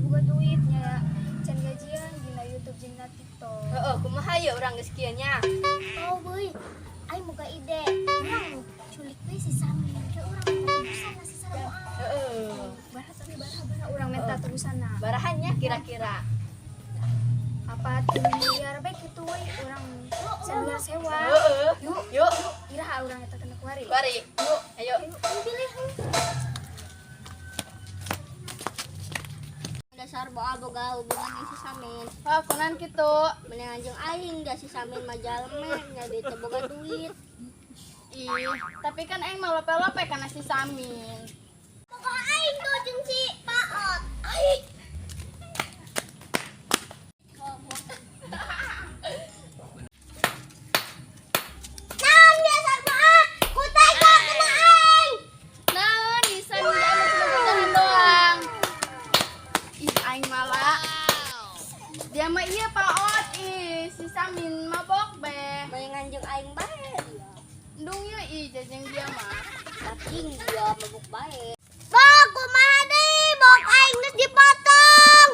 boga duit nya can gajian dina YouTube jeung dina TikTok. Heeh, kumaha ye urang geus kieu nya? Oh boy, aing boga ide. Urang culik we si Samin. Ke urang minta tebusan si Sarmoa. Heeh. Baraha tapi baraha baraha urang minta tebusanna. Barahannya kira-kira. Apa 3 miliar bae kitu we urang can sewa. Heeh. Yuk, Yuk, iraha urang eta kena kuari. bari. Yuk, ayo. Pilih. Dasar boa boga hubungan jeung si Samin. Oh, kunaon kitu? Mendingan jeung aing da si Samin mah jalme nya duit teu boga duit. Ih, tapi kan aing mah lope-lope kana si Samin. Boga aing tuh jeung si Paot. Aing. Naon biasa boa? Ku tega kena aing. Naon, si Samin dia mah cuma bertahan doang. Ih, aing malah. Dia mah iya paot, ih, si Samin mabok be. Mendingan jeung aing bae dia. Endung yeuh ih jajang dia mah. Daging dia mabuk bae. Bok, kumaha deui? Bok aing geus dipotong.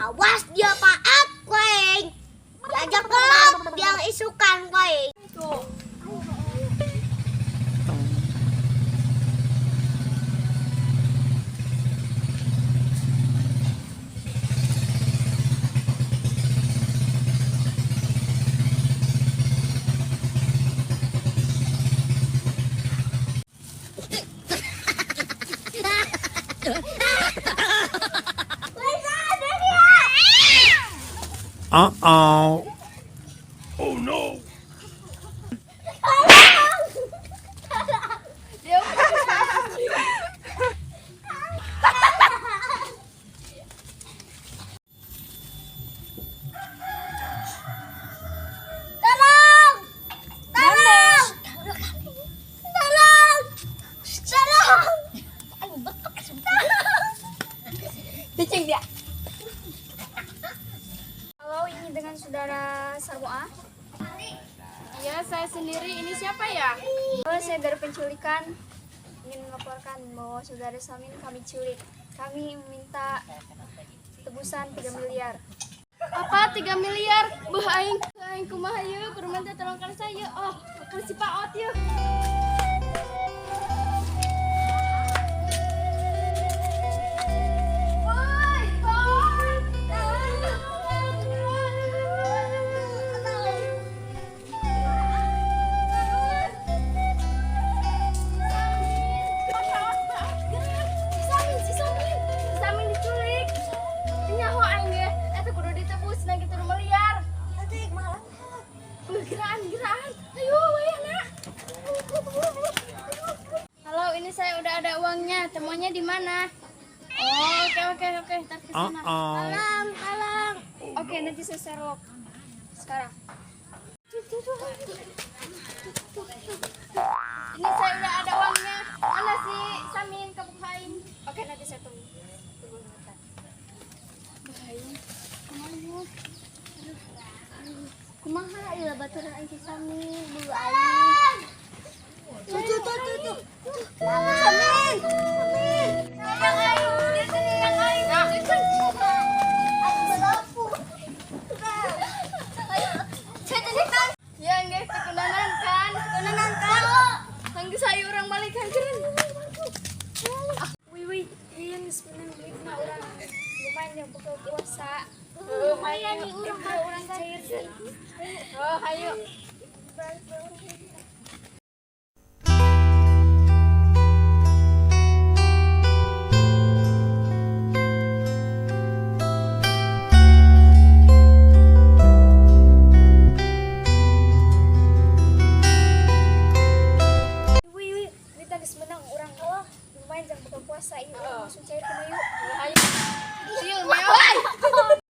Awas dia paat ku aing. Diajak gelap dia isukan ku aing. Tuh. Uh-oh. Oh no. Dia Tolong! Tolong! Tolong! Tolong! Aing betok. Cicing dia. Halo, ini dengan saudara Sarmoa. Iya, saya sendiri. Ini siapa ya? Halo, saya dari penculikan ingin melaporkan bahwa saudara Samin kami culik. Kami meminta tebusan 3 miliar. Apa 3 miliar? Beuh aing, aing kumaha ieu? Kudu minta tolong ka saya. Oh, ka si Paot yeuh. Woi, Paot. Si Samin, si Samin, si Samin diculik. Nyaho aing ge, eta kudu ditebus na gitu miliar. Beuh, geraan, geraan. Ayo, wayahna. Halo, ini saya udah ada uangnya. Temuannya di mana? Oh, oke, ntar ke sana. Uh-oh. Tolong, tolong. Oke, nanti saya share sekarang. Ini saya udah ada uangnya. Mana si Samin kabukain? Oke, nanti saya tunggu. Tunggu sebentar. Bukain. Kumaha? Kumaha ieu baturan aing si Samin, bulu aing. Tuh, tuh, tuh, tuh, tuh. Samin! Samin! Yang aing, dia sini yang aing. Aing belapu. Ya, geus tekunanan kan? Kunanan kan? Hanggeus ayo urang balik hancuran. Wih, wih, iya geus menang duit mah urang. Lumayan yang buka puasa. Lumayan nih urang urang cair sih. Oh, ayo. Balik, balik.